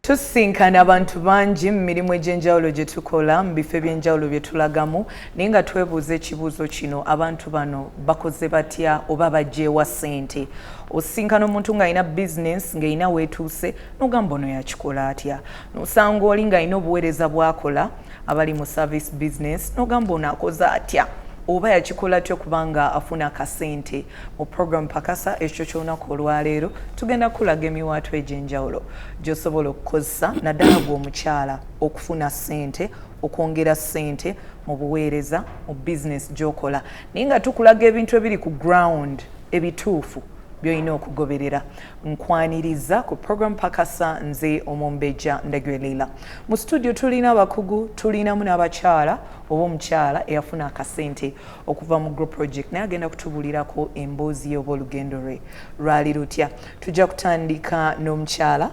Tusisinkana abantu bangi mu mirimu egy'enjawulo gye tukola, mu bifo eby'enjawulo bye tulagamu, naye nga twebuuza ekibuuzo kino: abantu bano bakoze batya oba baggyewa ssente? Osisinkana omuntu ng'alina bizinensi ng'erina weetuuse, n'ogamba, "Ono yakikola atya?" N'osanga oli ng'alina obuweereza bw'akola, abali mu service business, n'ogamba, "Ono akoze atya oba yakikola atya okubanga afuna akasente?" Mu program Pakasa ekyo ky'olunaku olwaleero, tugenda kulaga emiwaatwa egy'enjawulo gy'osobola okukozesa, naddala gwe omukyala, okufuna ssente, okwongera ssente mu buweereza, mu bizinesi gy'okola, naye nga tukulaga ebintu ebiri ku ground ebituufu by'olina okugoberera. Nkwaniriza ku program Pakasa, nze Omumbejja Ndagire Leila. Mu studio tulina abakugu, tulinamu n'abakyala oba omukyala eyafuna akasente okuva mu Group Project, naye agenda kutubuulirako emboozi ye oba olugendo lwe lwali lutya. Tujja kutandika n'omukyala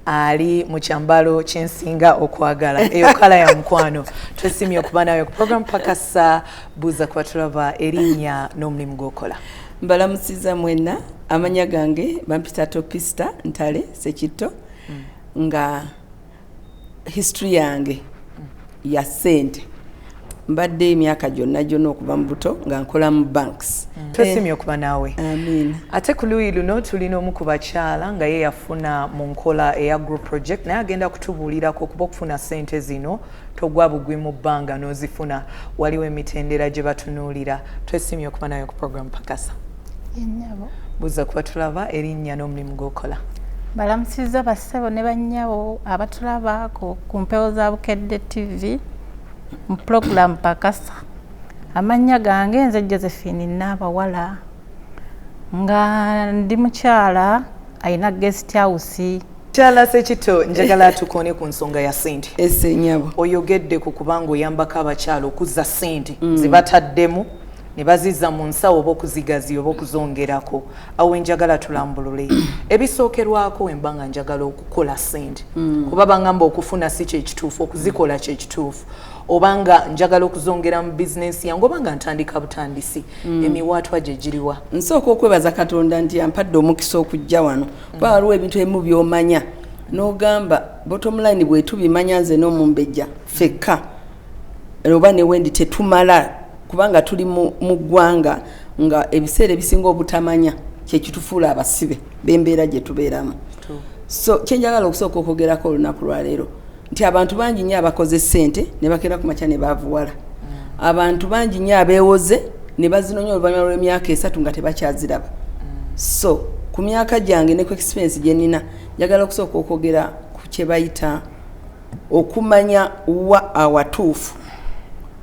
ali mu kyambalo kyensinga okwagala, eyo colour ya mukwano. Twesimye okuba nawe ku program Pakasa. Buuza kuba tulaba erinnya n'omulimu gw'okola. Mbalamusiza mwenna. Amanya gange bampita Topista Ntale Sekitto. Nga history yange ya ssente, mbadde emyaka gyonna gyonna okuva mu buto nga nkola mu banks. Twesimye okuba naawe. Amiina. Ate ku luuyi luno tulina omu ku bakyala nga ye yafuna mu nkola eya Group Project, naye agenda kutubuulirako, kuba okufuna ssente zino togwa bugwi mu bbanga n'ozifuna, waliwo emitendera gye batunuulira. Twesimye okuba nawe ku program Pakasa. Ennyabo. Buuza kuba tulaba erinnya n'omulimu gw'okola. Balamusizza bassebo ne bannyabo abatulaba ku mpewo za Bukedde TV mu pulogulaamu Pakasa. Amannya gange nze Josephine Naabawala, nga ndi mukyala alina guest house. Kyala Sekito, njagala tukone ku nsonga ya ssente. Ese nyabo. Oyogedde ku kubanga oyambako abakyala okuzza ssente zebataddemu ne bazizza mu nsawo oba okuzigaziya oba okuzongerako. Awo njagala tulambulule ebisookerwako emba nga njagala okukola ssente, kuba bangamba okufuna si kyekituufu, okuzikola kyekituufu, oba nga njagala okuzongera mu bizinensi yange oba nga ntandika butandisi, emiwaatwa gye giriwa? Nsooka okwebaza Katonda nti ampadde omukisa okujja wano, kuba waliwo ebintu ebimu by'omanya n'ogamba bottom line bwetubimanya nze n'omumbejja ffekka oba newendi tetumala, kubanga tuli mu ggwanga nga ebiseera ebisinga obutamanya kyekitufuula abasibe b'embeera gye tubeeramu. So kyenjagala okusooka okwogerako olunaku lwaleero nti abantu bangi nnyo abakoze ssente ne bakeera ku makya ne baavuwala. Abantu bangi nnyo abeewoze ne bazinonya oluvannyuma lw'emyaka 3 nga tebakyaziraba. So ku myaka gyange ne ku experience gye nnina, njagala okusooka okwogera ku kye bayita okumanya wa awatuufu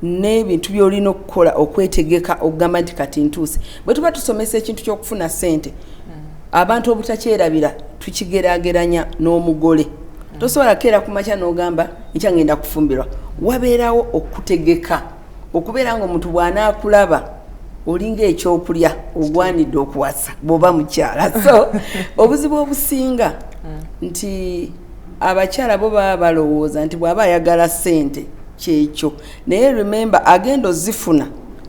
n'ebintu by'olina okukola okwetegeka okugamba nti kati ntuuse. Bwe tuba tusomesa ekintu ky'okufuna ssente, abantu obutakyerabira, tukigeraageranya n'omugole. Tosobola kukeera ku makya n'ogamba nkya ngenda kufumbirwa. Wabeerawo okutegeka okubeera nga omuntu bw'anaakulaba olinga ekyokulya ogwanidde okuwasa bw'oba mukyala. So obuzibu obusinga nti abakyala bo baba balowooza nti bw'aba ayagala ssente kyekyo, naye remember, agenda ozifuna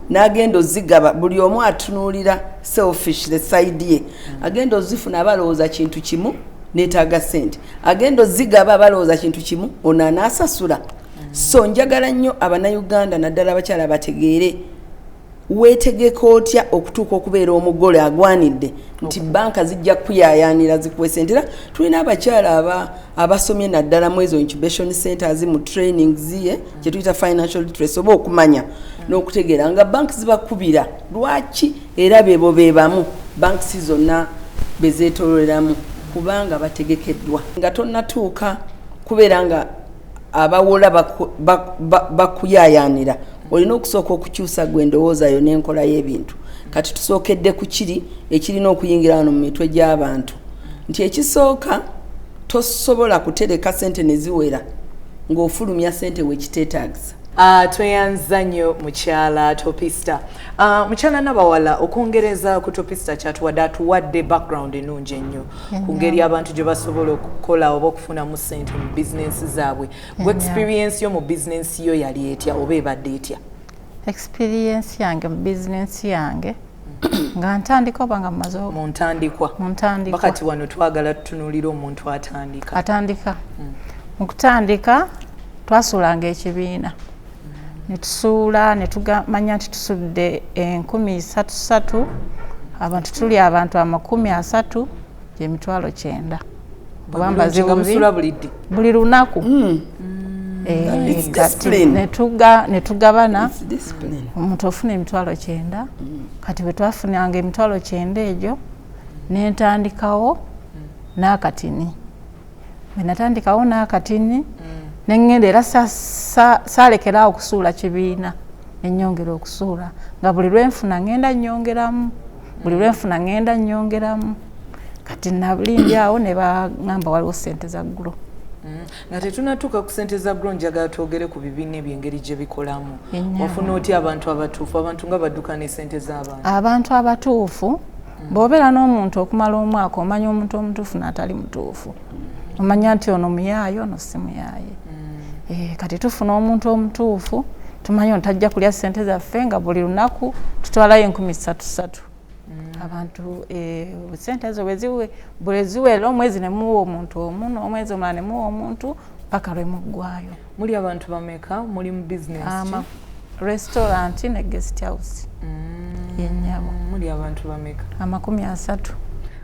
n'agenda ozigaba, buli omu atunuulira selfish the side ye. Agenda ozifuna aba alowooza kintu kimu, neetaaga ssente. Agenda ozigaba aba alowooza kintu kimu, ono anaasasula. So njagala nnyo Abannayuganda, naddala abakyala, bategeere weetegeka otya okutuuka okubeera omugole agwanidde nti banka zijja kukuyaayaanira zikuwe sente. Era tulina abakyala abasomye naddala mu ezo incubation centers, mu trainings ye kyetuyita financial literacy oba okumanya n'okutegeera, nga bank zibakubira. Lwaki era bebo bebamu banks zonna bezeetololeramu? Kubanga bategekeddwa. Nga tonnatuuka kubeera nga abawola bakuyaayaanira, olina okusooka okukyusa gwe endowooza yo n'enkola y'ebintu. Kati tusookedde ku kiri ekirina okuyingira wano mu mitwe gy'abantu nti ekisooka, tosobola kutereka sente ne ziwera ng'ofulumya sente wekiteetaagisa. Tweyanza nnyo mukyala Topista. Mukyala Nabawala, okwongereza ku Topista kyatuwadde, atuwadde background ennungi ennyo ku ngeri abantu gye basobola okukola oba okufunamu ssente mu bizinensi zaabwe. Gwe experience yo mu bizinensi yo yali etya oba ebadde etya? Experience yange mu bizinensi yange. Nga ntandika oba nga mmaze? Mu ntandikwa. Mu ntandikwa. Bakati wano twagala tutunuulire omuntu atandika. Atandika. Mu kutandika twasuulanga ekibiina, ne tusuula ne tugamanya nti tusudde 3,000, abantu tuli abantu 30, 90,000. Oba mbaze Bulungi, nga bubi? Musula buli ddi? Buli lunaku. It's Kati discipline. ne tugabana. It's discipline. Omuntu ofuna 90,000. Kati bwe twafunanga 90,000 egyo, nentandikawo n'akatini. Bwe natandikawo n'akatini, neŋŋenda era saalekeraawo okusuula kibiina, nenyongera okusuula nga buli lwenfuna ŋŋenda nnyongeramu, buli lwenfuna ŋŋenda nnyongeramu. Kati nabuli ndi awo ne baŋŋamba waliwo ssente za Grow. Nga tetunatuuka ku sente za Grow, njagala twogere ku bibiina ebyo, engeri gye bikolamu. Ennyama. Wafuna otya abantu abatuufu? Abantu nga badduka ne sente z'abantu. Abantu abatuufu, bw'obeera n'omuntu okumala omwaka, omanya omuntu omutuufu n'atali mutuufu, omanya nti ono muyaaye, ono si muyaaye. Kati tufuna omuntu omutuufu, tumanyi ono tajja kulya ssente zaffe, nga buli lunaku tutwalayo 3,000. Abantu sente ezo bwe ziwera omwezi, ne muwa omuntu omu, n'omwezi omulala ne muwa omuntu, paka lwe muggwayo. Muli abantu bameka? Muli mu bizinesi ki? Restaurant ne guest house yennyabo. Muli abantu bameka? 30.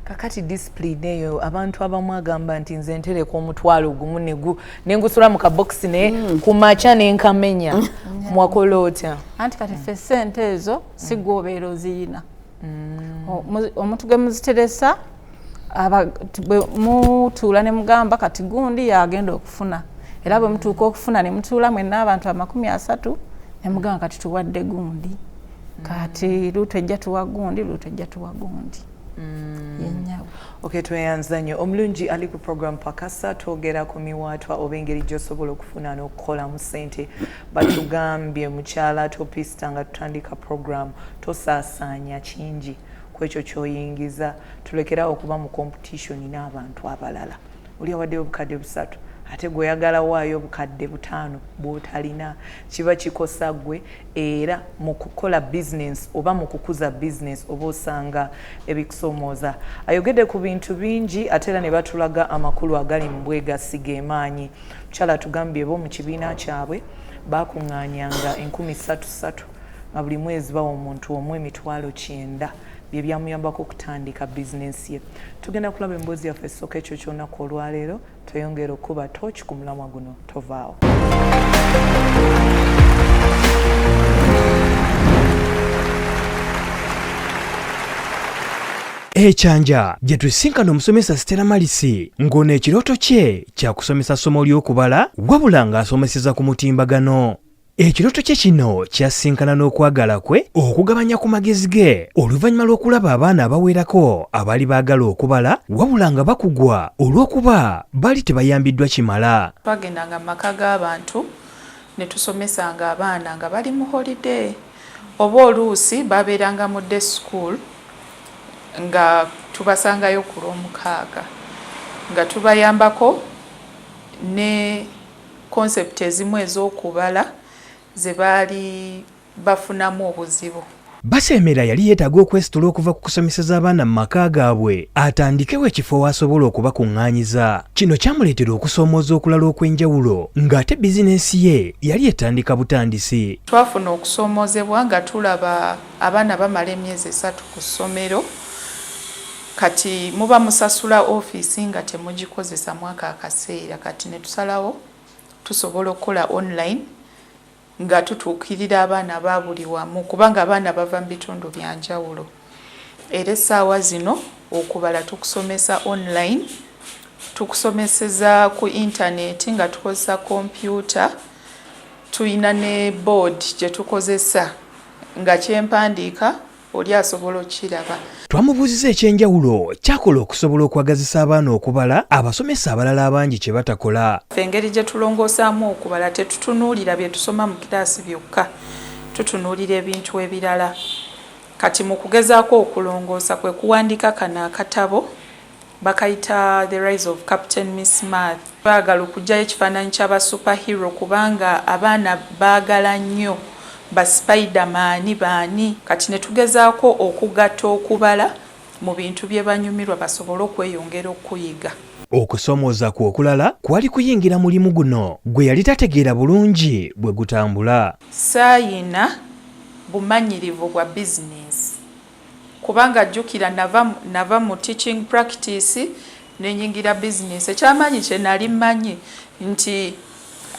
Kakati discipline eyo, abantu abamu agamba nti nze ntereka 10,000 negu nengusula mu kabokisi, naye ku makya nenkamenya. Mwakola otya? Anti kati ffe sente ezo si gwe obeera oziyina. Omuntu gwe muziteresa, bwe mutuula ne mugamba kati gundi yagenda okufuna, era bwe mutuuka okufuna ne mutuula mwenna abantu 30 ne mugamba kati tuwadde gundi, kati luutu ejja tuwa gundi, luutu ejja tuwa gundi, yennyabo. Ok, tweyanza nnyo. Omulungi ali ku program Pakasa, twogera ku miwaatwa oba engeri gy'osobola okufuna n'okukolamu ssente. Batugambye mukyala Topista nga tutandika program, tosaasaanya kingi ku ekyo ky'oyingiza, tulekerawo okuba mu competition n'abantu abalala. Oli awaddeyo 3,000, ate gweoyagala waayo 5,000 bw'otalina, kiba kikosa ggwe. Era mu kukola bizinesi oba mu kukuza bizinesi oba osanga ebikusoomooza. Ayogedde ku bintu bingi, ate era ne batulaga amakulu agali mu bwegasi g'emaanyi. Mukyala tugambye bo mu kibiina kyabwe bakuŋŋaanyanga 3,000, nga buli mwezi bawa omuntu omu 90,000, bye byamuyambako okutandika bizinesi ye. Tugenda kulaba emboozi yaffe esooka ekyo ky'olunaku olwaleero, tweyongera okuba torch ku mulamwa guno. Tovaawo. Ekyanja gye tusinkana omusomesa Stella Malisi, ng'ono ekirooto kye kya kusomesa ssomo ly'okubala, wabula ng'asomeseza ku mutimbagano. Ekirooto kye kino kyasinkana n'okwagala kwe okugabanya ku magezi ge oluvannyuma lw'okulaba abaana abawerako abaali baagala okubala, wabula nga bakugwa olw'okuba baali tebayambiddwa kimala. Twagendanga mu maka g'abantu ne tusomesanga abaana nga bali mu holiday, oba oluusi babeeranga mu day school, nga tubasangayo ku Lwomukaaga, nga tubayambako ne concept ezimu ez'okubala ze baali bafunamu obuzibu. Baseemera yali yeetaaga okwesitula okuva ku kusomeseza abaana mu maka gaabwe, atandikewo ekifo w'asobola okubakuŋŋaanyiza. Kino kyamuleetera okusoomooza okulala okw'enjawulo, ng'ate bizinensi ye yali etandika butandisi. Twafuna okusoomoozebwa nga tulaba abaana bamala emyezi 3 ku ssomero, kati muba musasula ofiisi nga temugikozesa mwaka akaseera. Kati ne tusalawo tusobola okukola online nga tutuukirira abaana ba buli wamu, kubanga abaana bava mu bitundu bya njawulo. Era essaawa zino okubala tukusomesa online, tukusomeseza ku intaneti nga tukozesa kompyuta. Tuyina ne board gye tukozesa nga kyempandiika oli asobola okukiraba. Twamubuuziza ekyenjawulo kyakola okusobola okwagazisa abaana okubala, abasomesa abalala abangi kye batakola. Ffe engeri gye tulongoosaamu okubala, tetutunuulira bye tusoma mu kiraasi byokka, tutunuulira ebintu ebirala. Kati mu kugezaako okulongoosa kwe kuwandiika kano akatabo bakayita The Rise of Captain Miss Math. Baagala okuggyayo ekifaananyi ky'aba superhero, kubanga abaana baagala nnyo. Ba Spiderman baani? Kati ne tugezaako okugatta okubala mu bintu bye banyumirwa basobole okweyongera okuyiga. Okusoomooza kwe okulala kwali kuyingira mulimu guno gwe yali tategeera bulungi bwe gutambula. Saayina bumanyirivu bwa bizinensi kubanga jjukira nava mu teaching practice ne nyingira bizinensi. Ekyamaanyi kye nali mmanyi nti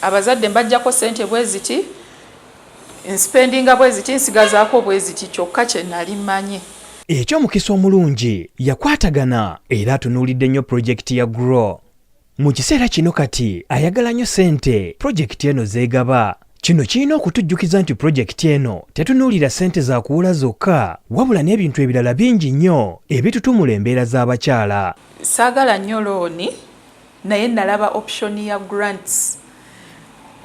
abazadde mbaggyako ssente bwe ziti, nspendinga bwe ziti, nsigazaako bwe ziti, kyokka kye nali mmanyi. Eky'omukisa omulungi yakwatagana era atunuulidde nnyo pulojekiti ya Grow. Mu kiseera kino kati ayagala nnyo ssente pulojekiti eno z'egaba. Kino kirina okutujjukiza nti pulojekiti eno tetunuulira ssente za kuwola zokka wabula n'ebintu ebirala bingi nnyo ebitutumula embeera z'abakyala. Saagala nnyo looni naye nalaba option ya grants.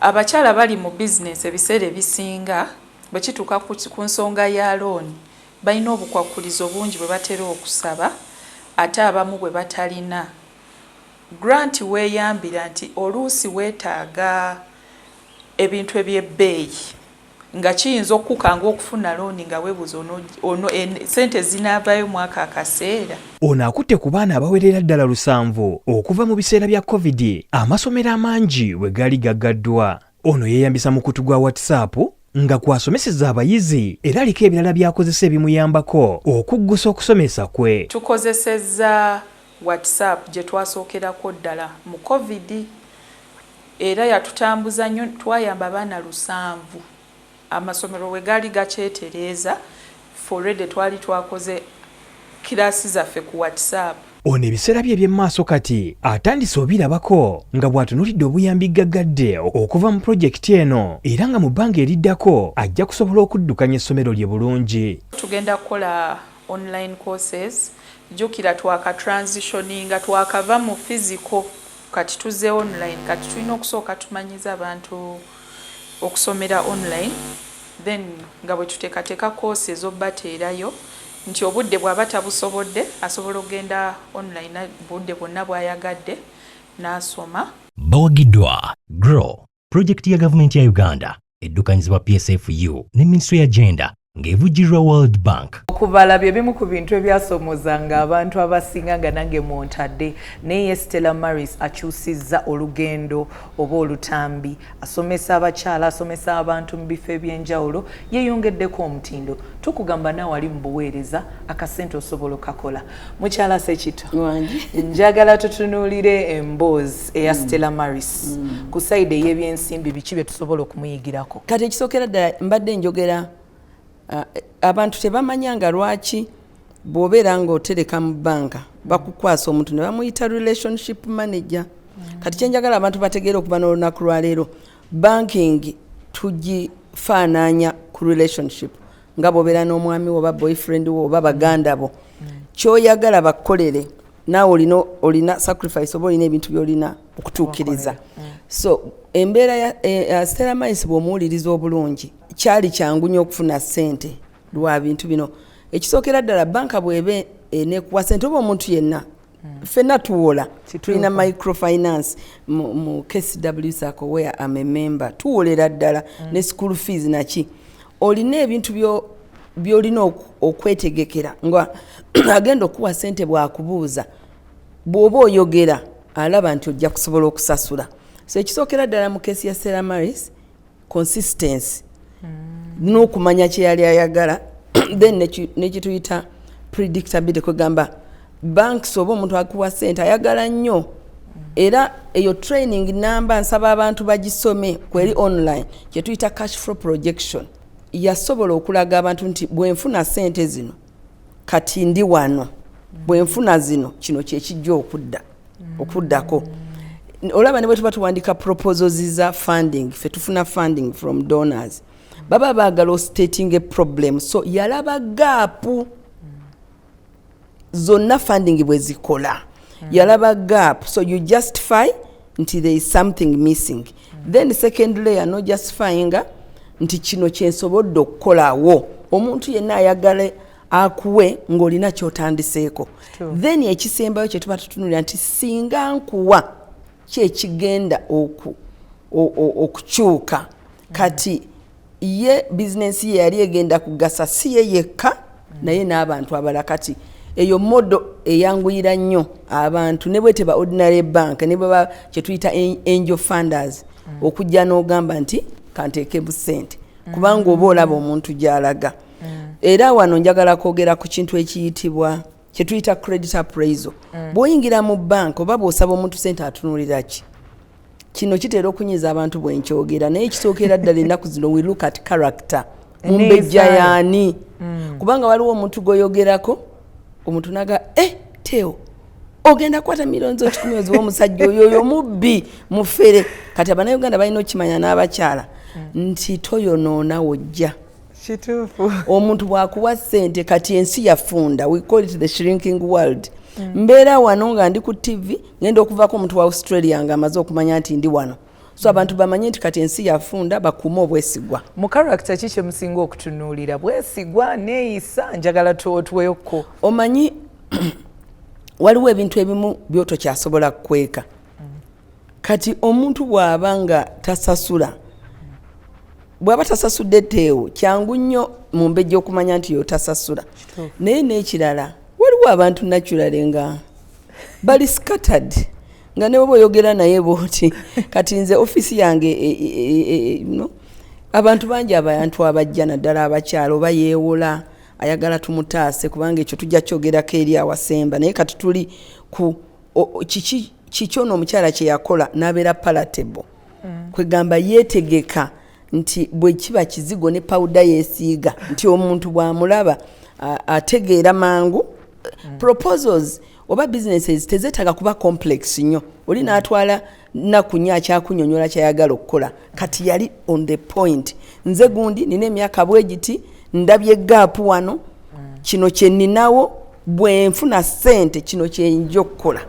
Abakyala bali mu bizinensi ebiseera ebisinga bwe kituuka ku nsonga ya looni balina obukwakkulizo bungi bwe batera okusaba ate abamu bwe batalina. Grant weeyambira nti oluusi weetaaga ebintu eby'ebbeeyi nga kiyinza okukukanga okufuna looni nga weebuuza ono ssente zinaavaayo mu ako akaseera. Ono akutte ku baana abawerera ddala 7 okuva mu biseera bya Covid amasomero amangi we gaali gaggaddwa. Ono yeeyambisa mukutu gwa WhatsApp nga kw'asomeseza abayizi era aliko ebirala by'akozesa ebimuyambako okuggusa okusomesa kwe. Tukozesezza WhatsApp gye twasookerako ddala mu Covid era yatutambuza nnyo, twayamba abaana 7 amasomero we gaali gakyetereeza, ffe already twali twakoze kiraasi zaffe ku WhatsApp. Ono ebiseera bye eby'emmaaso kati atandise obirabako nga bw'atunuulidde obuyambi gaggadde okuva mu pulojekiti eno era nga mu bbanga eriddako ajja kusobola okuddukanya essomero lye bulungi. Tugenda kukola online courses, jjukira twaka transitioninga twakava mu physical kati tuzze online, kati tulina okusooka tumanyiza abantu okusomera online, then nga bwe tuteekateeka course ez'obbateerayo nti obudde bw'aba tabusobodde asobola okugenda online budde bwonna bw'ayagadde n'asoma. Bawagiddwa Grow, pulojekiti ya gavumenti ya Uganda eddukanyizibwa PSFU ne Minisitule ya Gender ng'evujjirirwa World Bank. Okubala bye bimu ku bintu ebyasomozanga abantu abasinga nga nange mwontadde, naye Stella Maris akyusizza olugendo oba olutambi, asomesa abakyala, asomesa abantu mu bifo eby'enjawulo, yeeyongeddeko omutindo. Tukugamba naawe ali mu buweereza akasente osobola okakola. Mukyala Sekito, njagala tutunuulire emboozi eya Stella Maris ku side ey'ebyensimbi, biki bye tusobola okumuyigirako? Kati ekisookera ddala mbadde njogera, abantu tebamanya nga lwaki bw'obeera ng'otereka mu bbanka bakukwasa omuntu ne bamuyita relationship manager. Kati kyenjagala abantu bategeere okuva n'olunaku lwaleero, banking tugifaananya ku relationship nga bw'obeera n'omwami wo oba boyfriend wo oba baganda bo, kyoyagala bakukolere naawe olina sacrifice oba olina ebintu by'olina okutuukiriza. So embeera ya Stella Maris bw'omuwuliriza obulungi, kyali kyangu nnyo okufuna ssente lwa bintu bino. Ekisookera ddala, banka bw'eba eneekuwa ssente oba omuntu yenna, ffenna tuwola, tulina microfinance mu KCW SACCO where am a member, tuwolera ddala ne school fees naki. Olina ebintu by'olina okwetegekera nga agenda okuwa ssente bw'akubuuza, bw'oba oyogera alaba nti ojja kusobola okusasula. So ekisookera ddala mu case ya Stella Maris, consistency n'okumanya kye yali ayagala, then nekituyita predictability, kwegamba banks oba omuntu akuwa ssente ayagala nnyo. Era eyo training namba nsaba abantu bagisome kweri online, kyetuyita cash flow projection. Yasobola okulaga abantu nti bwenfuna ssente zino kati ndi wano, bwenfuna zino kino kyekijja okudda okuddako. Olaba ne bwe tuba tuwandika proposals za funding, ffe tufuna funding from donors, baba baagala stating a problem. So yalaba gap zonna funding bwe zikola, yalaba gap, so you justify nti there is something missing. Then second layer, no justifyinga nti kino kyensobodde okukolawo. Omuntu yenna ayagala akuwe ng'olina kyotandiseeko. Then ekisembayo kye tuba tutunulira nti singa nkuwa kyekigenda okukyuka kati. Ye bizinensi ye yali egenda kugasa si ye yekka, naye n'abantu abalala. Kati eyo model eyanguyira nnyo abantu, ne bweteba ordinary bank, ne bweba kyetuyita angel funders, okujja n'ogamba nti kanteeke busente, kubanga oba olaba omuntu gy'alaga. Era wano njagala kwogera ku kintu ekiyitibwa kyetuyita credit appraisal. Bw'oyingira mu bank oba bw'osaba omuntu sente, atunuulira ki? Kino kitera okunyiza abantu bwe nkyogera, naye kisookera ddala ennaku zino we look at character. Mumbejja yaani? Kubanga waliwo omuntu gweyogerako, omuntu naga e teo ogenda kukwata 100,000,000 oziwa omusajja oyo, oyo mubbi, mufere. Kati Abannayuganda balina okimanya n'abakyala nti toyonoona wojja. Kituufu. Omuntu bw'akuwa ssente, kati ensi yafunda, we call it the shrinking world. Mbeera wano nga ndi ku TV, ngenda okuvaako omuntu wa Australia nga amaze okumanya nti ndi wano. So abantu bamanye nti kati ensi yafunda, bakuume obwesigwa. Mu character ki kyemusinga okutunuulira? Bwesigwa, neeyisa? Njagala tuweyokko. Omanyi waliwo ebintu ebimu byotokyasobola kukweka. Kati omuntu bw'aba nga tasasula, bw'aba tasasudde teewo, kyangu nnyo mu mbejja okumanya nti yotasasula. Naye n'ekirala, waliwo abantu naturally nga bali scattered, nga ne bwoba oyogera naye bwoti. Kati nze ofiisi yange no, abantu bangi, abantu abajja naddala abakyala, oba yeewola ayagala tumutaase, kubanga ekyo tujja kyogerako eri awasemba. Naye kati tuli ku kiki, kiki ono omukyala kye yakola n'abeera palatable. Kwegamba yeetegeka nti bwe kiba kizigo ne pawuda yeesiiga, nti omuntu bw'amulaba ategeera mangu. Proposals oba businesses tezeetaaga kuba complex nnyo, oli n'atwala nnaku nnyo akyakunyonyola kyayagala okukola. Kati yali on the point: nze gundi, nina emyaka bwe giti, ndabye gap wano, kino kye nninawo, bwe nfuna ssente kino kyenja okukola.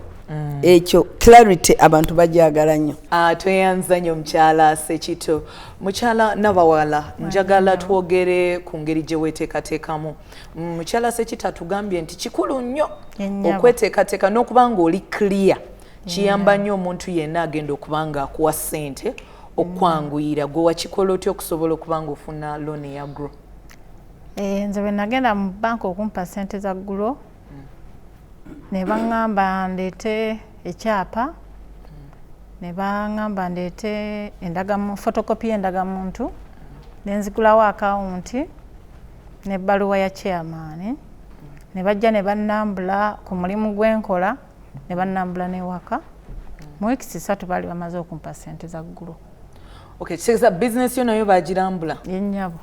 Ekyo clarity abantu bajagala nnyo. Ah, tweyanza nnyo mukyala Sekito. Mukyala Nabawala, njagala twogere ku ngeri gye weteekateekamu. Mukyala Sekito atugambye nti kikulu nnyo Ennyabo. okweteekateeka n'okuba nga oli clear, kiyamba nnyo omuntu yenna agenda okuba nga akuwa ssente okwanguyira. Gwe wakikola otya okusobola okuba nga ofuna loan eya Grow? Eh, nze bwe nagenda mu banka okumpa ssente za Grow, ne baŋŋamba ndeete ekyapa, ne baŋŋamba ndeete photocopy y'endagamuntu, ne nzigulawo akawunti n'ebbaluwa ya chairman, ne bajja ne bannambula ku mulimu gwenkola, ne bannambula n'ewaka. Mu wiikisi 3 baali bamaze okumpa ssente za Grow. Okay, kitegeeza bizinesi yo nayo bagirambula? Yennyabo,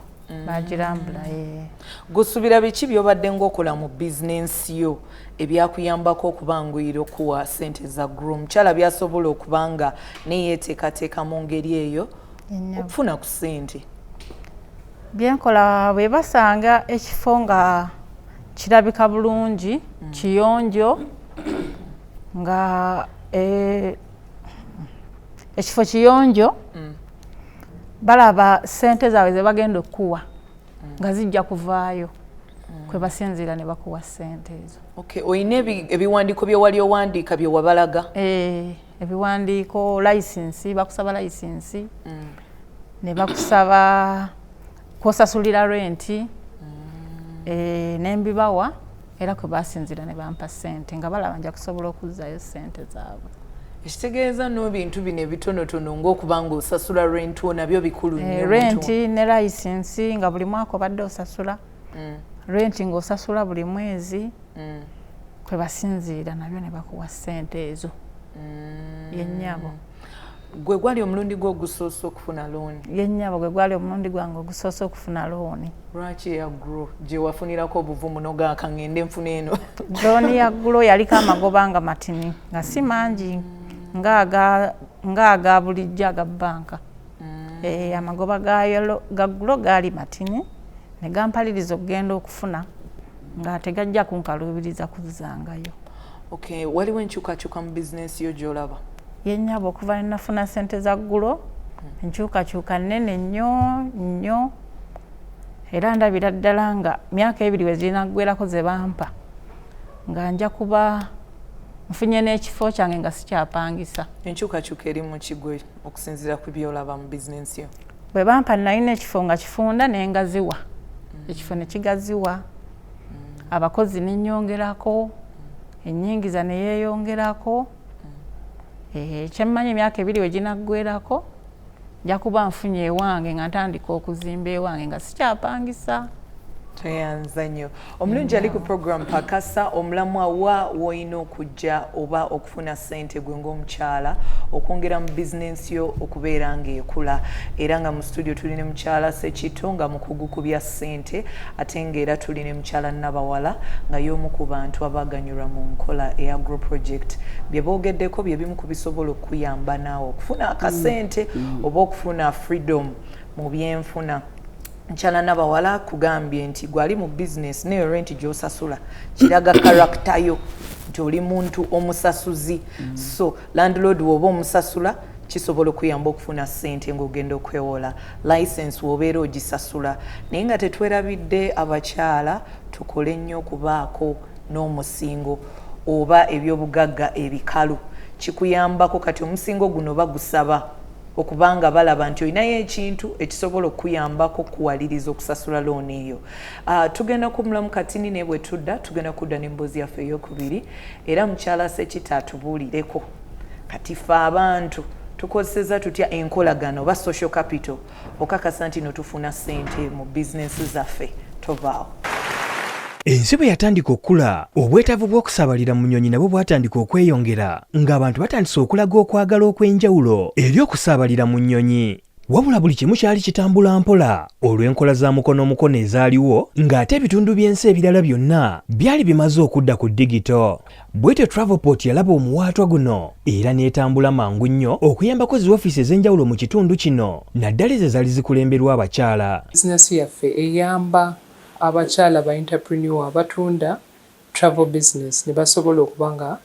bagirambula, eh. Gusuubira biki by'obadde ng'okola mu bizinensi yo ebyakuyambako okubanguyira okuwa ssente za Grow? Mukyala byasobola okuba nga neyeteekateeka mu ngeri eyo Yennyabo. okufuna ku ssente. Byenkola, bwe basanga ekifo nga kirabika bulungi, kiyonjo, nga ekifo kiyonjo, balaba ssente zaabwe ze bagenda okukuwa nga zijja kuvaayo, kwe basinziira ne bakuwa ssente ezo. Okay, olina ebiwandiiko bye wali owandiika bye wabalaga? Eh, ebiwandiiko, license, bakusaba license, ne bakusaba kwosasulira renti, nembibawa, era kwe basinziira ne bampa ssente nga balaba nja kusobola okuzzaayo ssente zaabwe. Ekitegeeza n'ebintu bino ebitonotono ng'okuba ng'osasula rent wo nabyo bikulu nnyo omuntu. Renti ne license, nga buli mwaka obadde osasula renti, ng'osasula buli mwezi, kwe basinziira nabyo ne bakuwa ssente ezo, yennyabo. Gwe gwali omulundi gwo ogusoose okufuna looni? Yennyabo, gwe gwali omulundi gwange ogusoose okufuna looni. Lwaki eya Grow gye wafunirako obuvumu nogaaka ngende nfuna eno? Looni ya Grow yaliko amagoba nga matini, nga si mangi ng'aga bulijjo aga banka. Eh, amagoba ga Grow gaali matini ne gampaliriza okugenda okufuna nga tegajja kunkaluubiriza kuzzangayo. Okay, waliwo enkyukakyuka mu bizinensi yo gy'olaba? Yennyabo, okuva ne nafuna ssente za Grow, enkyukakyuka nnene nnyo nnyo, era ndabira ddala nga myaka 2 we zirinaggwerako ze bampa, nga nja kuba nfunye n'ekifo kyange nga sikyapangisa. Enkyukakyuka eri mu kigwe okusinziira ku byolaba mu bizinensi yo? Bwe bampa nalina ekifo nga kifunda nengaziwa, ekifo ne kigaziwa, abakozi nenyongerako, ennyingiza neyeeyongerako. Kyemmanyi emyaka 2 we ginaggwerako nja kuba nfunye ewange nga ntandika okuzimba ewange nga sikyapangisa. Tweyanza nnyo. Omulungi ali ku program Pakasa, omulamwa wa w'olina okujja oba okufuna ssente gwe ng'omukyala okwongera mu bizinensi yo okubeera ng'ekula. Era nga mu studio tuli ne mukyala Sekito nga mukugu ku bya ssente, ate ng'era tuli ne mukyala Nabawala nga y'omu ku bantu abaganyulwa mu nkola eya Grow Project. Bye boogeddeko bye bimu ku bisobola okukuyamba naawe okufuna akasente oba okufuna freedom mu byenfuna. Nkyala Nabawala kugambye nti gwali mu bizinesi naye rent gy'osasula kiraga character yo nti oli muntu omusasuzi. So landlord woba omusasula kisobola okuyamba okufuna ssente ng'ogenda okwewola, license wobeera ogisasula. Naye nga tetwerabidde abakyala, tukole nnyo okubaako n'omusingo oba ebyobugagga ebikalu kikuyambako. Kati omusingo guno bagusaba okubanga balaba nti olinayo ekintu ekisobola okuyambako okuwaliriza okusasula looni eyo. Tugenda kumulamu katini, naye bwe tudda tugenda kudda n'emboozi yaffe eyokubiri, era mukyala Sekita atubuulireko kati ffe abantu tukozeseza tutya enkolagano oba social capital okakasa nti no tufuna ssente mu bizinensi zaffe. Tovaawo. Ensi bwe yatandika okukula, obwetaavu bw'okusaabalira mu nnyonyi nabwo bwatandika okweyongera, ng'abantu batandise okulaga okwagala okw'enjawulo eri okusaabalira mu nnyonyi. Wabula buli kimu kyali kitambula mpola olw'enkola za mukono mukono ezaaliwo, ng'ate ebitundu by'ensi ebirala byonna byali bimaze okudda ku digito. Bwetyo Travelport yalaba omuwaatwa guno era n'etambula mangu nnyo okuyambako zi ofiisi ez'enjawulo mu kitundu kino, naddala ezo ezaali zikulemberwa abakyala. Bizinesi yaffe eyamba abakyala ba entrepreneur abatunda travel business ne basobola okuba nga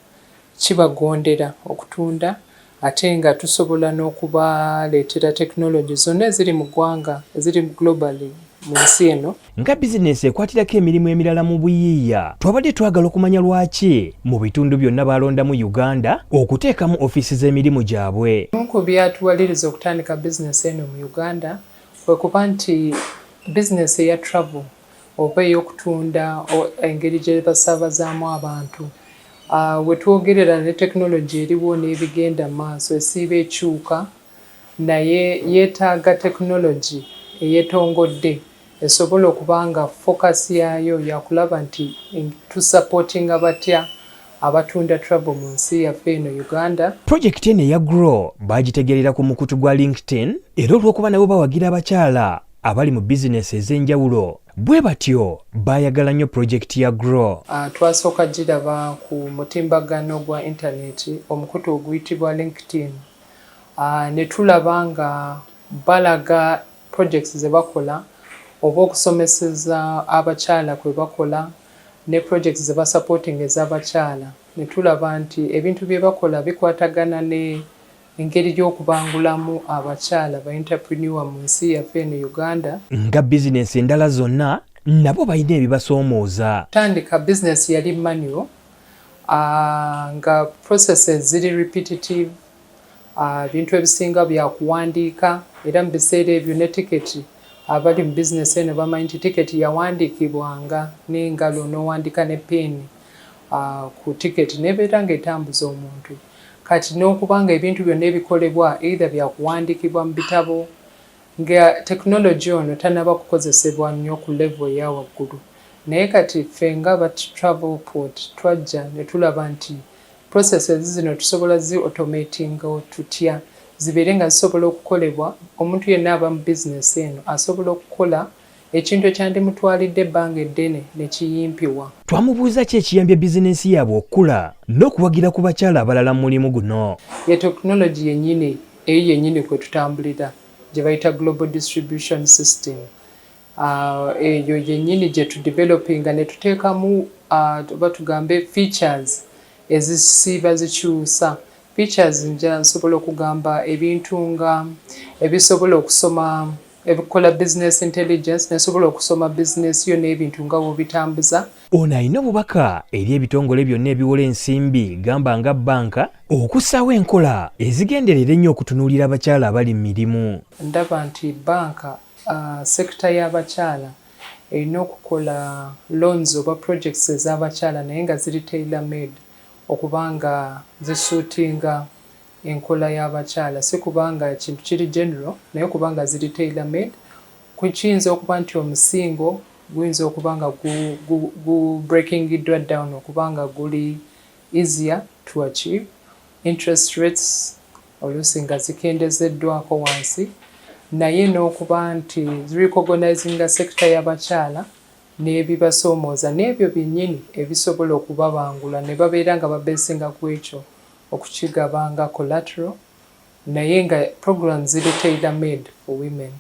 kibagondera okutunda, ate nga tusobola n'okubaleetera tekinologi zonna eziri mu ggwanga, eziri globally mu nsi eno. Nga bizinensi ekwatirako emirimu emirala mu buyiiya, twabadde twagala okumanya lwaki mu bitundu byonna balondamu Uganda okuteekamu ofiisi z'emirimu gyabwe. Ebimu ku byatuwaliriza okutandika bizinesi eno mu Uganda kwe kuba nti bizinesi eya travel oba ey'okutunda, engeri gye basaabazaamu abantu, we twogerera ne tekinologi eriwo n'ebigenda mu maaso esiiba ekyuka, naye yeetaaga tekinologi eyeetongodde esobola okuba nga focus yaayo yakulaba nti tusupportinga batya abatunda travel mu nsi yaffe eno Uganda. Pulojekiti eno eya Grow baagitegeerera ku mukutu gwa LinkedIn, era olw'okuba nabo bawagira abakyala abali mu bizinesi ez'enjawulo, bwe batyo baayagala nnyo pulojekiti ya Grow. Twasooka giraba ku mutimbagano gwa intaneti, omukutu oguyitibwa LinkedIn, ne tulaba nga balaga projects ze bakola oba okusomeseza abakyala kwe bakola ne projects ze basupporting ez'abakyala, ne tulaba nti ebintu bye bakola bikwatagana ne engeri y'okubangulamu abakyala ba entrepreneur mu nsi yaffe eno Uganda. Nga bizinensi endala zonna, nabo balina ebibasoomooza. Tandika business yali manual, nga processes ziri repetitive, ebintu ebisinga byakuwandiika, era mu biseera ebyo ne tiketi, abali mu bizinesi eno bamanyi nti tiketi yawandiikibwanga n'engalo, n'owandiika ne peeni ku tiketi nebeera ng'etambuza omuntu. Kati n'okuba nga ebintu byonna ebikolebwa either byakuwandiikibwa mu bitabo, nga tekinologi ono tanaba kukozesebwa nnyo ku level eya waggulu. Naye kati ffe nga ba Travel Port twajja ne tulaba nti processes zino tusobola zi automating tutya zibeere nga zisobola okukolebwa omuntu yenna aba mu bizinesi eno asobola okukola ekintu ekyandimutwalidde ebbanga eddene ne kiyimpiwa. Twamubuuza ki ekiyambye bizinensi yaabwe okukula n'okuwagira ku bakyala abalala mu mulimu guno. Ye tekinologi yennyini eyo yennyini kwe tutambulira gye bayita global distribution system, eyo yennyini gye tudevelopinga ne tuteekamu oba tugambe features ezisiiba zikyusa features. Nja nsobola okugamba ebintu nga ebisobola okusoma. Ebikola business intelligence, nesobola okusoma business yo n'ebintu nga bwobitambuza. Ono alina obubaka eri ebitongole byonna ebiwola ensimbi, gamba nga bbanka, okussaawo enkola ezigenderera ennyo okutunuulira abakyala abali mu mirimu. Ndaba nti banka, sector y'abakyala erina okukola loans oba projects ez'abakyala, naye nga ziri tailor made okuba nga zisuitinga enkola y'abakyala, si kubanga kintu kiri general, naye kubanga ziri tailor made. Kiyinza okuba nti omusingo guyinza okuba nga gu breakingiddwa down okuba nga guli easier to achieve, interest rates oluusi nga zikendezeddwako wansi, naye n'okuba nti recognizinga sector y'abakyala n'ebibasoomooza n'ebyo byennyini ebisobola okubabangula, ne babeera nga babesinga ku ekyo okukigaba nga collateral, naye nga program ziri tailor made for women,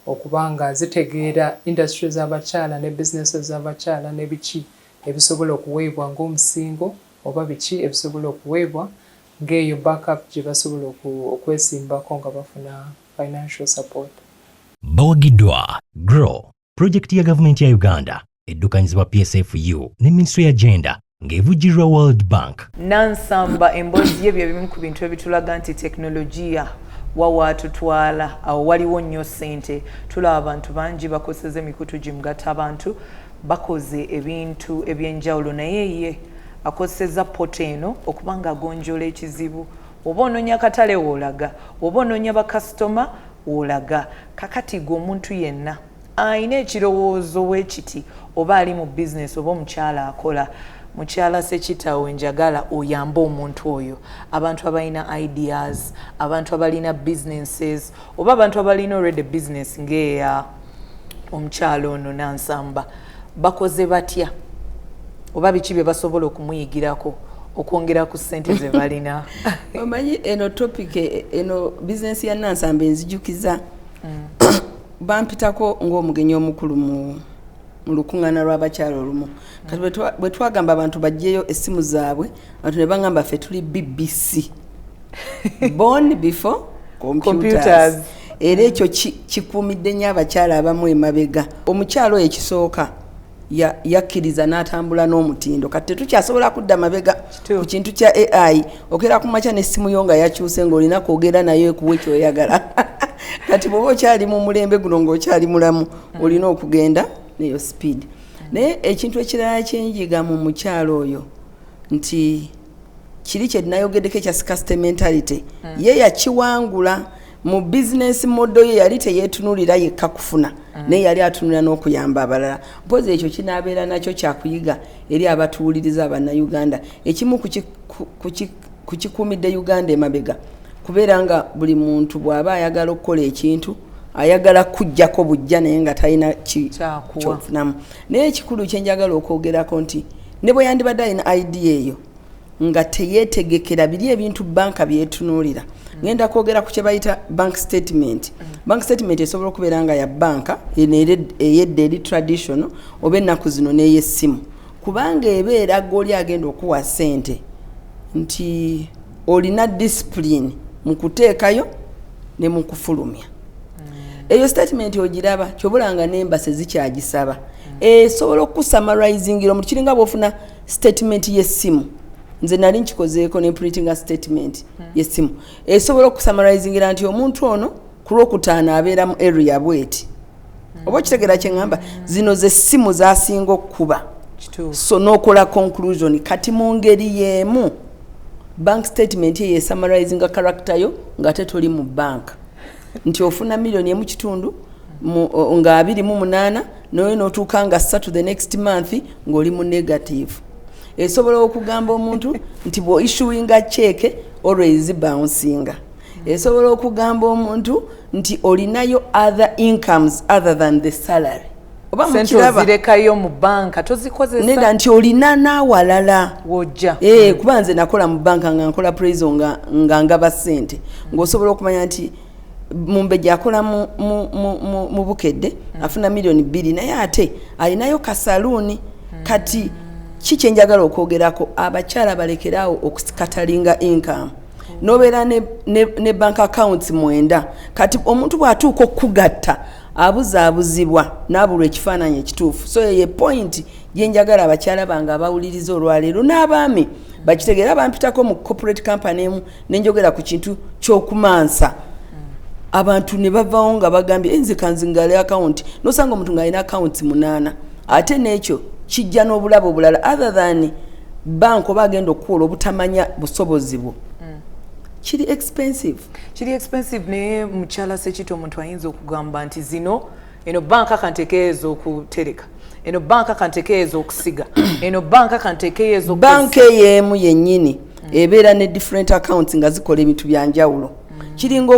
okuba nga zitegeera industry z'abakyala ne businesses z'abakyala ne biki ebisobola okuweebwa ng'omusingo oba biki ebisobola okuweebwa ng'eyo backup gye basobola okwesimbako nga bafuna financial support. Bawagiddwa GROW, pulojekiti ya gavumenti ya Uganda eddukanyizibwa PSFU ne Minisitule ya Gender ng'evujjirirwa World Bank. Nansamba, emboozi ye bye bimu ku bintu ebitulaga nti tekinologiya wawaatutwala awo waliwo nnyo ssente. Tulaba abantu bangi bakozesa emikutu gimugatta abantu, bakoze ebintu ebyenjawulo, naye ye akozesezza portal eno okuba nga agonjoola ekizibu. Oba onoonya katale, woolaga, oba onoonya bakasitoma, woolaga. Kakati gwe omuntu yenna ayina ekirowoozo weekiti, oba ali mu bizinesi, oba omukyala akola, mukyala Sekitawo, njagala oyambe omuntu oyo, abantu abalina ideas, abantu abalina businesses, oba abantu abalina already business ng'eya omukyala ono Nansamba, bakoze batya oba biki bye basobola okumuyigirako okwongera ku ssente ze balina? Omanyi eno topic, eno bizinesi ya Nansamba enzijukiza bampitako ng'omugenyi omukulu mu lukuŋŋaana lw'abakyala olumu. Kati bwe twagamba abantu bajjeyo essimu zaabwe, abantu ne baŋŋamba, "Ffe tuli BBC, born before computers." Era ekyo kikuumidde nnyo abakyala abamu emabega. Omukyala oyo ekisooka yakkiriza n'atambula n'omutindo. Kati tetukyasobola kudda mabega ku kintu kya AI. Okera ku makya n'essimu yo nga yakyuse, ng'olina kwogera nayo ekuwa ekyoyagala. Kati bw'oba okyali mu mulembe guno ng'okyali mulamu, olina okugenda neyo speed. Naye ekintu ekirala kyenjiga mu mukyalo oyo nti kiri kye nayogeddeko ekya scarcity mentality, ye yakiwangula mu business model ye. Yali teyeetunuulira yekka kufuna, naye yali atunulira n'okuyamba abalala. Mpozi ekyo kinaabeera nakyo kyakuyiga eri abatuwuliriza Abannayuganda. Ekimu ku kikuumidde Uganda emabega kubeera nga buli muntu bw'aba ayagala okukola ekintu, ayagala kujjako bujja, naye nga talina kyofunamu. Naye ekikulu kyenjagala okwogerako nti ne bwe yandibadde alina idea eyo, nga teyeetegekera biri ebintu banka byetunuulira. Ngenda kwogera ku kye bayita bank statement. Bank statement esobola okubeera nga ya banka eno eyedda eri traditional, oba ennaku zino n'eyessimu, kubanga ebeera goli agenda okuwa ssente nti olina discipline mu kuteekayo ne mu kufulumya. Eyo statement ogiraba kyobulanga n'embassy zikyagisaba, esobola okusummarizingira omuntu. Kiringa bwofuna statement y'essimu. Nze nali nkikozeeko ne printinga statement y'essimu. Esobola okusummarizingira nti omuntu ono ku Lwokutaano abeera mu area bweti, oba okitegeera kyeŋŋamba? Zino ze ssimu zasinga okkuba, so n'okola conclusion. Kati mu ngeri y'emu bank statement eyo esummarizinga character yo nga te toli mu bank, nti ofuna 1.5 miliyoni nga 28, naye n'otuuka nga 3 the next month ng'oli mu negative. Esobola okugamba omuntu nti bw'oissuinga cheque always bouncinga. Esobola okugamba omuntu nti olinayo other incomes other than the salary, oba mukiraba ozirekayo mu banka tozikozesa. Nedda, nti olina n'awalala wojja. Kuba nze nakola mu banka nga nkola appraisal, nga ngaba ssente, ng'osobola okumanya nti Mumbejja akola mu Bukedde, afuna 2 miliyoni, naye ate alinayo kasaluuni. Kati ki kyenjagala okwogerako? Abakyala balekeraawo okuscatteringa income, nobeera ne bank accounts 9. Kati omuntu bw'atuuka okugatta Abuzaabuzibwa n'abulwa ekifaananyi ekituufu. So eyo point gyenjagala abakyala bange abawuliriza olwaleero n'abaami bakitegeera. Bampitako mu corporate company emu, nenjogera ku kintu ky'okumansa, abantu ne bavawo nga bagambye, "Eh, nze kanzingale akawunti." Nosanga omuntu ng'alina akawunti munaana, ate n'ekyo kijja n'obulabo obulala other than bank oba agenda okukuwola obutamanya busobozi bwo. Kiri expensive. Kiri expensive, naye mukyala Sekito, omuntu ayinza okugamba nti zino eno banka kantekeezo okutereka, eno banka kantekeezo okusiga, eno banka kantekeezo. Banka eyo yennyini ebeera ne different accounts nga zikola ebintu byanjawulo. Kiringa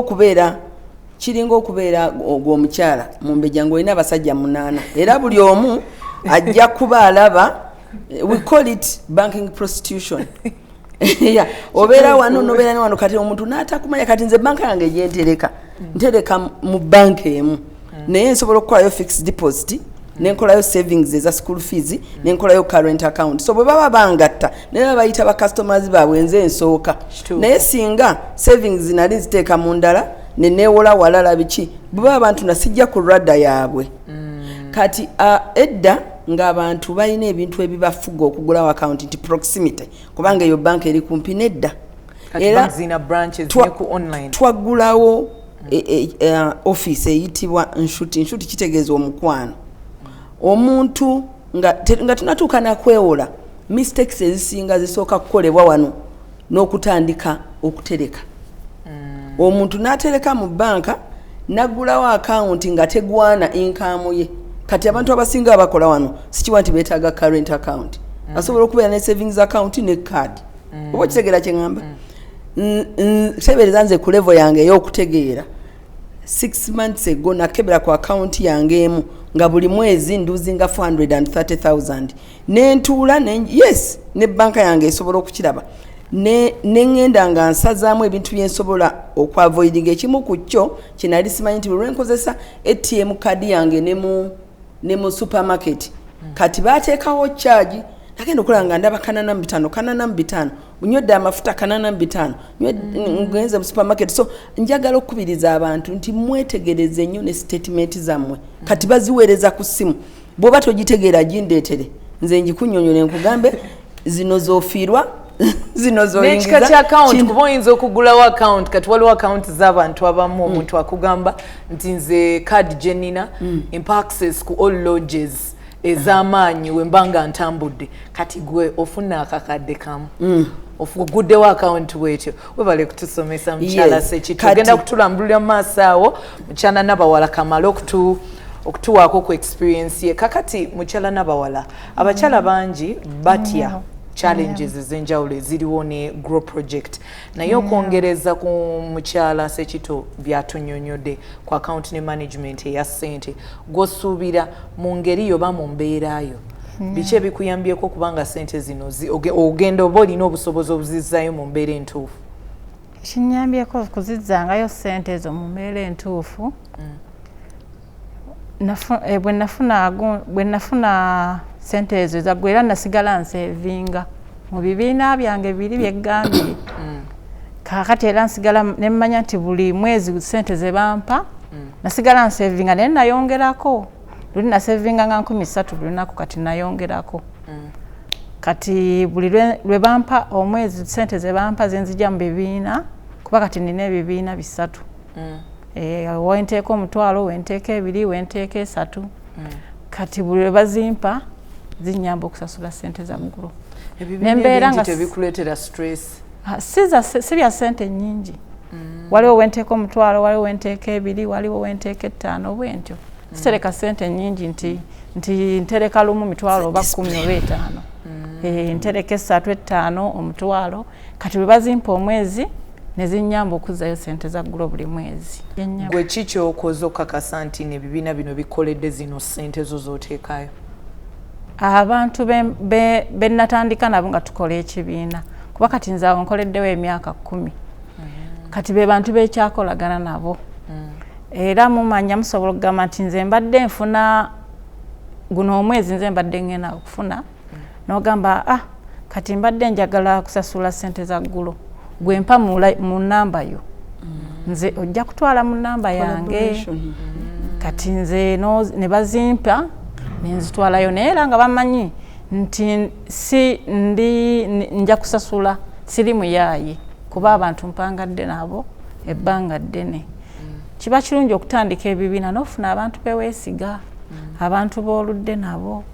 okubeera ogwo omukyala mumbejja ng'olina abasajja munaana, era buli omu ajja kuba alaba. We call it banking prostitution. Yeah, obeera wano nobeera ne wano, kati omuntu n'atakumanya. Kati nze banka yange gyentereka, ntereka mu banka emu, naye nsobola okukolayo fixed deposit, nenkolayo savings eza school fees, nenkolayo current account. So bwe baba bangatta, naye baba bayita ba customers baabwe, nze nsooka. Naye singa savings nali nziteeka mu ndala, neneewola walala, biki, bwe baba bantu nasijja ku radar yaabwe. Kati edda ng'abantu balina ebintu ebibafuga okugulawo account nti proximity, kubanga eyo banka eri kumpi. Nedda. Era zina branches ne ku online. Twaggulawo office eyitibwa Nshuti. Nshuti kitegeeza omukwano. Omuntu nga tunatuuka nakwewola, mistakes ezisinga zisooka kukolebwa wano n'okutandika okutereka. Omuntu n'atereka mu banka, naggulawo akawunti nga tegwana income ye. Kati abantu abasinga abakola wano sikiwa nti beetaaga current account, asobola okubeera ne savings account ne card. Oba okitegeera kyeŋŋamba? Tebereza nze ku level yange ey'okutegeera, 6 months ago nakebera ku akawunti yange emu nga buli mwezi nduzinga 430,000. Nentuula yes, ne banka yange esobola okukiraba. Neŋŋenda nga nsazaamu ebintu byensobola okuavoidinga. Ekimu ku kyo kyenali simanyi nti bwe lwenkozesa ATM card yange ne mu supermarket, kati bateekawo charge. Nagenda okulaba nga ndaba 85, 85, nywedde amafuta 85, ngenze mu supermarket. So njagala okukubiriza abantu nti mwetegereze nnyo ne statement zammwe. Kati baziweereza ku ssimu, bw'oba togitegeera gindeetere nze ngikunyonyole, nkugambe zino zofiirwa, zino n'ekika kya account, kuba oyinza okugulawo account. Kati waliwo account z'abantu abamu, omuntu akugamba nti nze card gye nnina empa access ku all lodges ez'amaanyi wemba nga ntambudde. Kati gwe ofuna akakadde kamu, oguddewo account bwetyo. Webale kutusomesa, mukyala Sekito. Ogenda kutulambulira mu maaso awo. Mukyala Nabawala kamale okutuwaako ku experience ye. Kakati mukyala Nabawala, abakyala bangi batya challenges ez'enjawulo eziriwo ne Grow project, naye okwongereza ku mukyala Sekito byatunyonyodde ku account ne management eya ssente, gw'osuubira mu ngeri yoba mu mbeerayo, biki ebikuyambyeko okubanga ssente zino ogenda oba olina obusobozi obuzizaayo mu mbeera entuufu? Ekinyambyeko okuzizzangayo ssente ezo mu mbeera entuufu, bwe nafuna ssente ezo ezaggwa, era nasigala nsevinga mu bibiina byange biri byeggambye. Kaakati era nsigala nemmanya nti buli mwezi ssente ze bampa nasigala nsevinga, naye nayongerako. Luli nasevinga nga 3000 buli lunaku, kati nayongerako. Kati buli lwe bampa omwezi, ssente ze bampa zenzija mu bibiina, kuba kati nina ebibiina bisatu. Wenteeka 1000, wenteeka 20, wenteeka 30. Kati buli lwe bazimpa zinyamba okusasula ssente za Grow. Ebibiina Nembeera ebingi nga tebikuleetera stress? Ah, si bya ssente nnyingi. Waliwo wenteeka 1000, waliwo wenteeka 20, waliwo wenteeka 50, bwentyo. Sitereka ssente nnyingi nti ntereka lumu mitwalo oba 10 oba 50. Ntereka 3, 5, 1000. Kati bwe bazimpa omwezi ne zinnyamba okuzzayo ssente za Grow buli mwezi. Yennyamba. Gwe ki kyokoze okukakasa nti ebibiina bino bikoledde zino ssente zo z'oteekayo? Abantu be natandika nabo nga tukola ekibiina, kuba kati nze awo nkoleddewo emyaka 10, kati be bantu bekyakolagana nabo. Era mumanya musobola okugamba nti nze mbadde nfuna guno omwezi, nze mbadde ngenda okufuna, n'ogamba, "Ah, kati mbadde njagala kusasula ssente za Grow, gwe mpa mu namba yo, nze ojja kutwala mu namba yange." Collaboration. Kati nze ne bazimpa nenzitwalayo, naye era nga bamanyi nti si ndi nja kusasula, siri muyaaye, kuba abantu mpangadde nabo ebbanga ddene. Kiba kirungi okutandika ebibiina n'ofuna abantu beweesiga, abantu b'oludde nabo.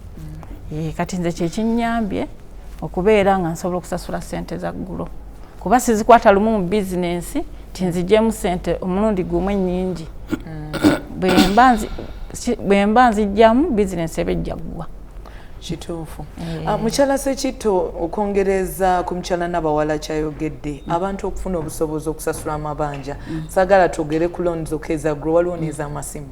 Kati nze kyekinnyambye okubeera nga nsobola okusasula ssente za Grow, kuba sizikwata lumu mu bizinensi nti nzigyemu ssente omulundi gumu ennyingi. Bwe mba nzijjamu, bizinensi eba ejja ggwa. Kituufu. Mukyala Sekitto, okwongereza ku mukyala Nabawala kyayogedde, abantu okufuna obusobozi okusasula amabanja, saagala twogere ku loan zokka eza Grow. Waliwo n'ez'amasimu,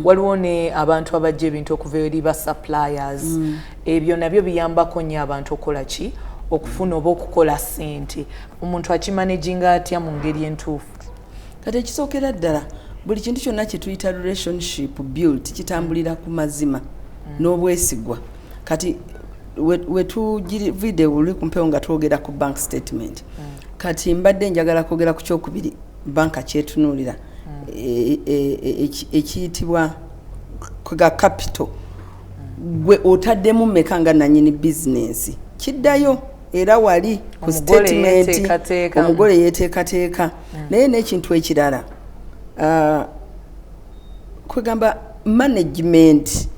waliwo ne abantu abajja ebintu okuva eri ba suppliers. Ebyo nabyo biyambako nnyo abantu okukola ki, okufuna oba okukola ssente. Omuntu akimanaginga atya mu ngeri entuufu? Kati ekisookera ddala, buli kintu kyonna kye tuyita relationship built kitambulira ku mazima n'obwesigwa. Kati wetugivide uli kumpewo nga twogera ku bank statement. Kati mbadde njagala kwogera ku kyokubiri banka kyetunuulira, ekiyitibwa ga capital. Gwe otaddemu mmeka nga nanyini bizinensi? Kiddayo era wali ku statement, omugole yeteekateeka. Naye n'ekintu ekirala, kwegamba management,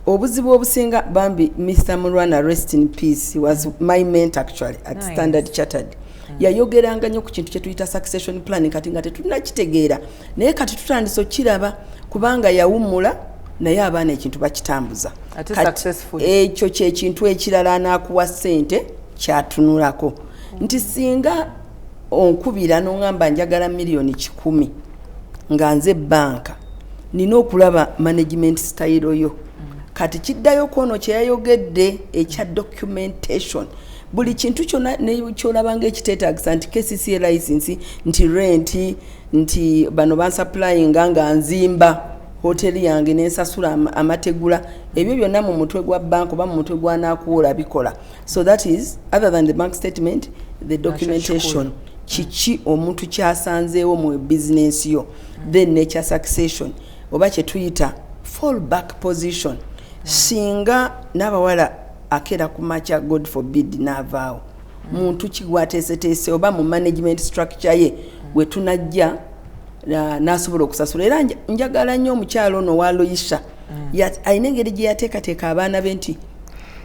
obuzibu obusinga, bambi Mr Mulwana, rest in peace, he was my mentor actually at Standard Chartered. Yayogeranga nnyo ku kintu kyetuyita succession planning. Kati nga tetunakitegeera, naye kati tutandise okiraba, kubanga yawummula, naye abaana ekintu bakitambuza. Ekyo kyekintu ekirala anaakuwa ssente kyatunulako, nti singa onkubira noŋŋamba njagala 100 million, nga nze banka nina okulaba management style yo. Kati kiddayo kwono kyeyayogedde ekya documentation. Buli kintu kyonna kyolabanga ekiteetagisa, nti KCCA license, nti rent, nti bano bansupplyinga nga nzimba hoteri yange nensasula amategula, ebyo byonna mu mutwe gwa bank oba mu mutwe gwanaakuwola bikola. So that is other than the bank statement, the documentation, kiki omuntu kyasanzeewo mu bizinensi yo. Then nekya succession oba kyetuyita fall back position, singa n'abawala akeera ku makya, God forbid, n'avaawo, muntu ki gwateeseteese oba mu management structure ye wetunajja n'asobola okusasula? Era njagala nnyo omukyalo ono wa Loisha, alina engeri gye yateekateeka abaana be nti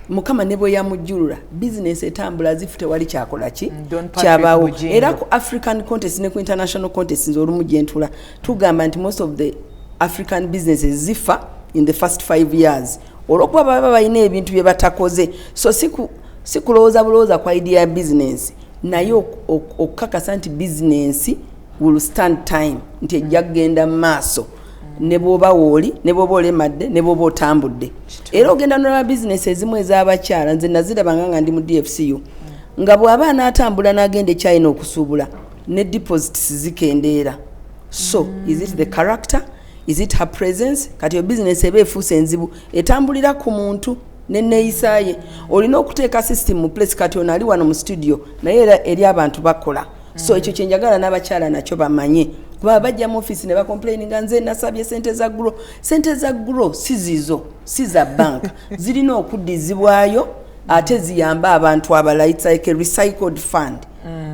Mukama ne bwe yamujjulula, bizinesi etambula zifu, tewali kyakola ki kyabaawo. Era ku African contest ne ku international contest, nze olumu gyentula tugamba nti most of the African businesses zifa in the first 5 years, olwokuba baba balina ebintu bye batakoze. So si kulowooza bulowooza ku idea ya business, naye okukakasa nti business will stand time, nti ejja kugenda mu maaso ne bwoba wooli, ne bwoba olemadde, ne bwoba otambudde. Era ogenda nolaba bizinesi ezimu ez'abakyala, nze nazirabanga nga ndi mu DFCU, nga bw'aba anaatambula n'agenda ekyalina okusuubula, ne deposits zikendeera. So is it the character? Is it her presence? Kati yo bizinesi eba efuuse enzibu, etambulira ku muntu neneeyisaaye. Olina okuteeka system mu place. Kati ono ali wano mu studio, naye era eri abantu bakola. So ekyo kyenjagala n'abakyala nakyo bamanye, kuba bajja mu office ne bacomplaininga, nze nasabye sente za Grow. Sente za Grow si zizo, si za bank, zirina okuddizibwayo ate ziyambe abantu abalala. It's like a recycled fund.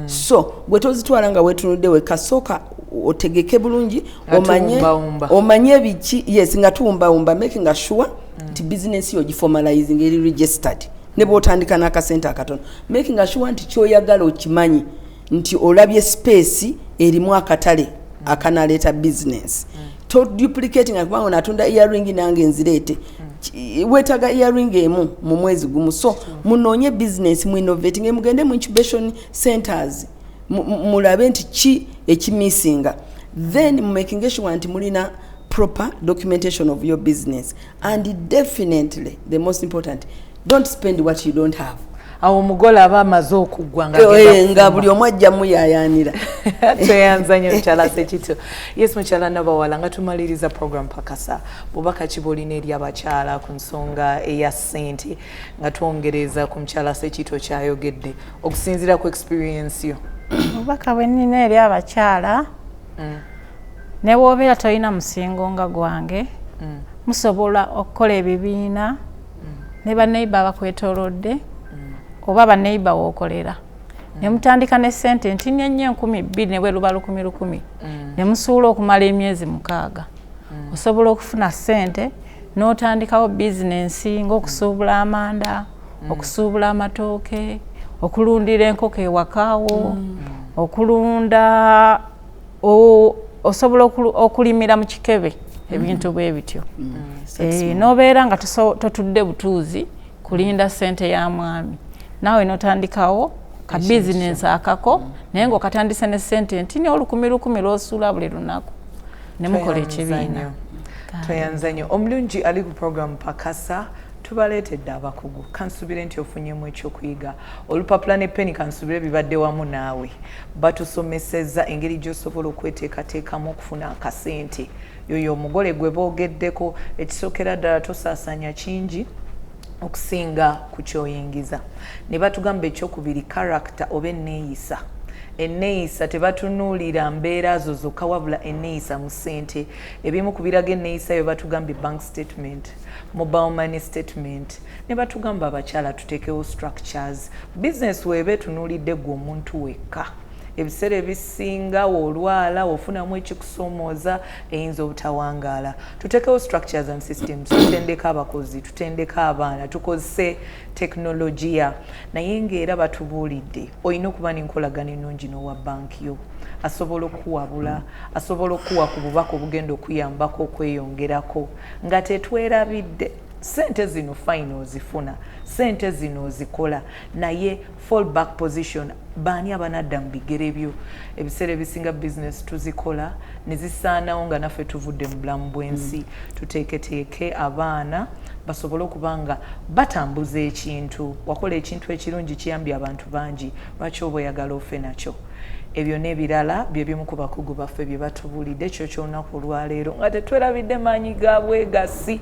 So gwe tozitwala nga wetunudde wekka, sooka otegeke bulungi, omanye omanye biki. Yes, nga tuwumbawumba, making sure nti business yo giformalizing, eri registered, ne bwotandika n'akasente akatono, making sure nti kyoyagala okimanyi, nti olabye space erimu akatale akanaleeta business. To duplicating, kubanga natunda earring nange nzireete. Weetaaga earring emu mu mwezi gumu. So munoonye business, mu innovating, mugende mu incubation centers, mulabe nti ki ekimisinga, then mumaking sure nti mulina proper documentation of your business. And definitely the most important, don't spend what you don't have. Awo omugole aba amaze okuggwa. Nga buli omu ajja muyayaanira. Tweyanza nnyo, mukyala Sekito. Yes, mukyala Nabawala, nga tumaliriza program Pakasa, bubaka ki bwolina eri abakyala ku nsonga eya ssente, nga twongereza ku mukyala Sekito kyayogedde, okusinziira ku experience yo? Obubaka bwe nnina eri abakyala, Ne bw'obeera tolina musingo nga gwange, musobola okukola ebibiina ne baneiba abakwetoolodde oba baneiba w'okolera, ne mutandika ne ssente ntini ennyo, 2000 ne bwe luba 1000 1000, ne musuula okumala emyezi 6. Osobola okufuna ssente n'otandikawo bizinensi ng'okusuubula amanda, okusuubula amatooke, okulundira enkoko ewakaawo, okulunda, osobola okulimira mu kikebe, ebintu bwe bityo. N'obeera nga totudde butuuzi kulinda ssente ya mwami, naawe n'otandikawo ka bizinensi akako, naye ng'okatandise ne ssente ntini, 1000 1000 lw'osuula buli lunaku ne mukola ekibiina. Tweyanza nnyo. Omulungi ali ku program Pakasa, tubaleetedde abakugu. Kansubire nti ofunyemu ekyokuyiga. Olupapula ne peni kansubire bibadde wamu naawe. Batusomesezza engeri gy'osobola okweteekateekamu okufuna akasente. Yoyo omugole gwe boogeddeko. Ekisookera ddala, tosaasanya kingi okusinga ku kyoyingiza. Ne batugamba ekyokubiri, character oba enneeyisa. Enneeyisa, tebatunuulira mbeera zo zokka, wabula enneeyisa mu ssente. Ebimu ku biraga enneeyisa yo, batugambye bank statement, mobile money statement. Ne batugamba abakyala tuteekewo structures. Business weeba etunuulidde gwe omuntu wekka, ebiseera ebisinga olwala ofunamu ekikusoomooza, eyinza obutawangaala. Tuteekewo structures and systems, tutendeka abakozi, tutendeka abaana, tukozese tekinologiya. Naye ng'era batubuulidde olina okuba n'enkolagano ennungi n'owa banki yo, asobola okuwabula, asobola okuwa ku bubaka obugenda okuyambako okweyongerako. Nga tetwerabidde, sente zino fine ozifuna, sente zino ozikola, naye fall back position, baani abanadda mu bigere byo? Ebiseera ebisinga bizinesi tuzikola ne zisaanawo nga naffe tuvudde mu bulamu bw'ensi. Tuteeketeeke abaana basobole okuba nga batambuza ekintu. Wakola ekintu ekirungi, kiyambye abantu bangi, lwaki oba oyagala ofe nakyo? Ebyo n'ebirala bye bimu ku bakugu baffe bye batubuulidde ekyo kyolunaku olwaleero, nga tetwerabidde maanyi ga bwegasi.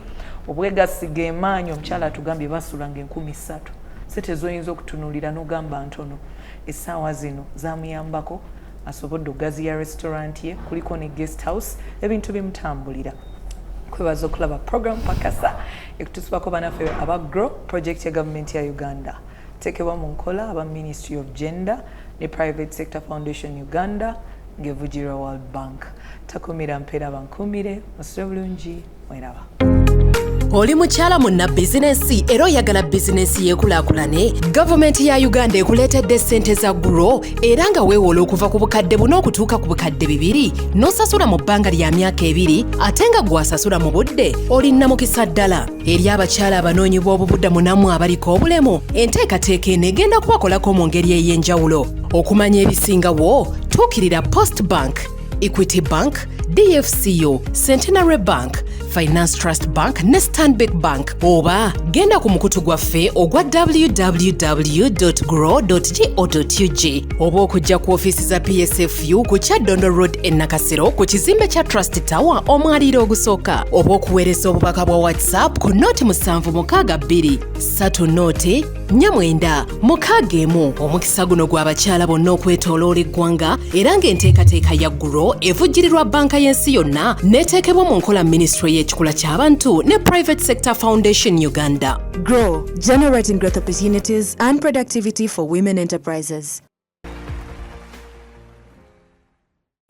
Obwegasi ge maanyi. Omukyala atugambye basulanga 3000, sente zoyinza okutunuulira n'ogamba ntono, essaawa zino zamuyambako, asobodde okugaziya restaurant ye, kuliko ne guest house, ebintu bimutambulira. Kwebaza okulaba program Pakasa, ekutusibako banaffe aba GROW project ya gavumenti ya Uganda, tekebwa mu nkola aba Ministry of Gender ne Private Sector Foundation Uganda, ng'evugirwa World Bank. Takumira mpeera, bankuumire, musule bulungi, mweraba. Oli mukyala munna bizinensi era oyagala bizinensi yeekulaakulane? Gavumenti ya Uganda ekuleetedde ssente za GROW, era nga weewola okuva ku 4000 okutuuka ku 2000, n'osasula mu bbanga lya myaka 2, ate nga gw'asasula mu budde oli nnamukisa ddala. Eri abakyala abanoonyi b'obubudamu nammwe abaliko obulemu, enteekateeka eno egenda kubakolako mu ngeri ey'enjawulo. Okumanya ebisingawo, tuukirira Post Bank, Equity Bank, DFCU, Centenary Bank, Finance Trust Bank ne Stanbic Bank, oba genda ku mukutu gwaffe ogwa www grow go ug, oba okujja ku ofiisi za PSFU ku Kyaddondo Road e Nakasero, ku kizimbe kya Trust Tower, omwaliiro ogusooka, oba okuweereza obubaka bwa WhatsApp ku 076 230 49 61. Omukisa guno gw'abakyala bonna okwetooloola eggwanga, era ng'enteekateeka ya GROW evujjirirwa Banka y'Ensi Yonna n'eteekebwa mu nkola Minisitule y'Ekikula ky'Abantu ne Private Sector Foundation Uganda. GROW, generating growth opportunities and productivity for women enterprises.